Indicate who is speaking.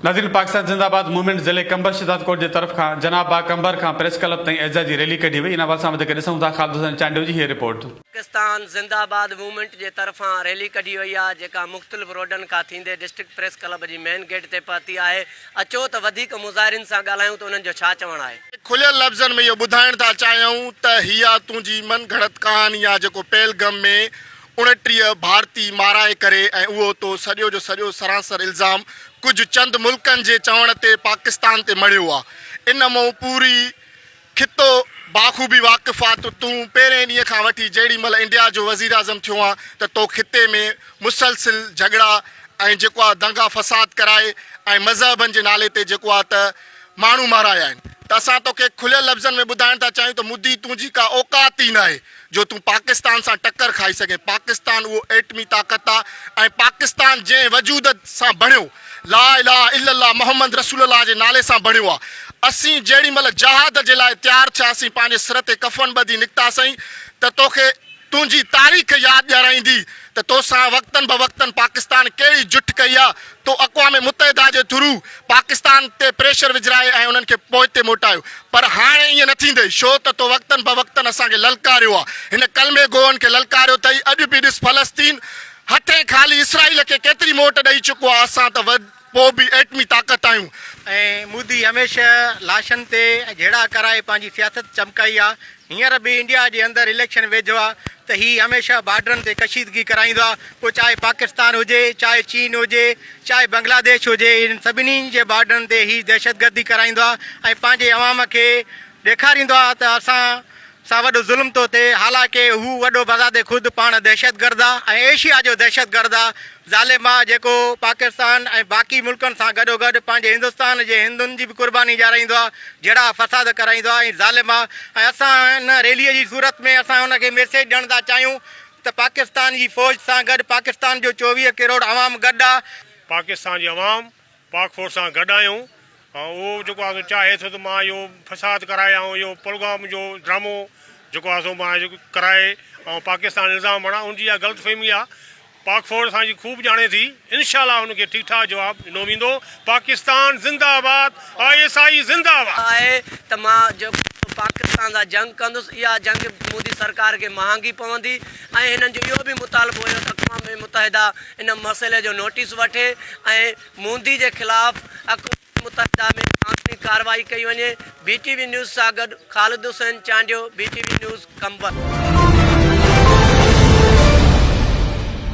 Speaker 1: ناظرين پاڪستان زنده آباد موومينٽ ضلعي قمبر شھدادڪوٽ جي طرف کان جناح باغ قمبر کان پريس ڪلب تائين احتجاجي ريلي ڪڍي وئي ان حوالي سان وڌيڪ ڏسون ٿا خالد حسين چانڊيو جي هيء رپورٽ.
Speaker 2: پاڪستان زنده آباد موومينٽ جي طرفان ريلي ڪڍي وئي آهي جيڪا مختلف روڊن کان ٿيندي ڊسٽرڪٽ پريس ڪلب جي مين گيٽ تي پهتي آهي اچو ته وڌيڪ مظاهرين سان ڳالهايون ته انهن جو ڇا چوڻ آهي.
Speaker 3: کليل لفظن ۾ اهو ٻڌائڻ ٿا چاهيون ته هيء تنهنجي من گهڙت ڪهاڻي آ جيڪو پهلگم ۾ 29 ڀارتي مارائي ڪري ۽ اهو تو سڄو جو سڄو سراسر الزام ڪجهه چند ملڪن جي چوڻ تي پاڪستان تي مڙهيو آ. ان مون پوري خطو باخوبي واقف آ ته تون پهرين ڏينهن کان وٺي جهڙي مهل انڊيا جو وزيراعظم ٿيو آن ته تو خطي ۾ مسلسل جهڳڙا ۽ جيڪو آ دنگا فساد ڪرائي ۽ مذهبن جي نالي تي جيڪو آ ته ماڻهو مارايا آهن ته اسان توکي کليل لفظن ۾ ٻڌائڻ ٿا چاهيون ته مودي تنهنجي ڪا اوقات ئي ناهي جو تون پاڪستان سان ٽڪر کائي سگهين، پاڪستان اهو ايٽمي طاقت آ ۽ پاڪستان جنهن وجود سان بڻيو لا اله الا الله محمد رسول الله جي نالي سان بڻيو آ، اسين جهڙي مهل جهاد جي لاء تيار ٿياسين پنهنجي سر تي ڪفن ٻڌي نڪتاسين ته توکي تنهنجي تاريخ ياد ڏيارائيندي ته توسان وقتن بوقتن پاڪستان ڪهڙي جٺ ڪئي آ، تو اقوام متحده جي ٿرو پاڪستان تي پريشر وجهرائي ۽ انهن کي پوئتي موٽايو پر هاڻي ائين نه ٿيندئي شو ته تو وقتن بوقتن اسان کي للڪاريو آ، هن ڪلمي گوئن کي للڪاريو اٿئي، اڄ به ڏس فلسطين هٿين خالي اسرائيل کي ڪيتري موٽ ڏئي چڪو آ، اسان ته پوء به ايٽمي طاقت آهيون.
Speaker 4: ۽ مودي هميشه لاشن تي جهيڙا ڪرائي پنهنجي سياست چمڪائي آ، هينئر به انڊيا جي اندر اليڪشن ويجهو آ ته هي هميشه بارڊرن تي ڪشيدگي ڪرائيندو آ، پوء چاهي پاڪستان هجي، چاهي چين هجي، چاهي بنگلاديش هجي، انهن سڀني جي بارڊرن تي هي دهشتگردي ڪرائيندو آ ۽ پنهنجي عوام کي ڏيکاريندو آ ته اسان سان وڏو ظلم ٿو ٿئي، حالانڪه هو وڏو بذات خود پاڻ دهشتگرد آ ۽ ايشيا جو دهشتگرد آ، ظالم آ، جيڪو پاڪستان ۽ باقي ملڪن سان گڏوگڏ پنهنجي هندستان جي هندن جي به قرباني ڏيارائيندو آ، جهيڙا فساد ڪرائيندو آ ۽ ظالم آ ۽ اسان ان ريلي جي صورت ۾ اسان ان کي ميسيج ڏيڻ ٿا چاهيون ته پاڪستان جي فوج سان گڏ پاڪستان جو 24 ڪروڙ عوام گڏ آ.
Speaker 5: پاڪستان جي عوام پاڪ فوج سان گڏ آهيون ۽ اهو جيڪو آهي سو چاهي ٿو ته مان اهو فساد ڪرايان ۽ اهو پلگام جو ڊرامو جيڪو آهي سو مان ڪرائي ۽ پاڪستان الزام هڻان ان جي اها غلط فهمي آهي پاڪ فوج اسان جي خوب ڄاڻي ٿي انشاء الله ان کي ٺيڪ ٺاڪ جواب ڏنو ويندو پاڪستان زنده آباد I S I زنده آباد.
Speaker 2: آهي ته مان جيڪو پاڪستان سان جنگ ڪندس اها جنگ مودي سرڪار کي مهانگي پوندي ۽ هنن جو اهو به مطالبو هيو ته اقوام متحده ان مسئلي جو نوٽيس وٺي ۽ مودي جي خلاف اقوام متحده ۾ قانوني ڪارروائي ڪئي وڃي، بي ٽي وي نيوز سان گڏ Khalid Hussain Chandio, B T V news, Qambar.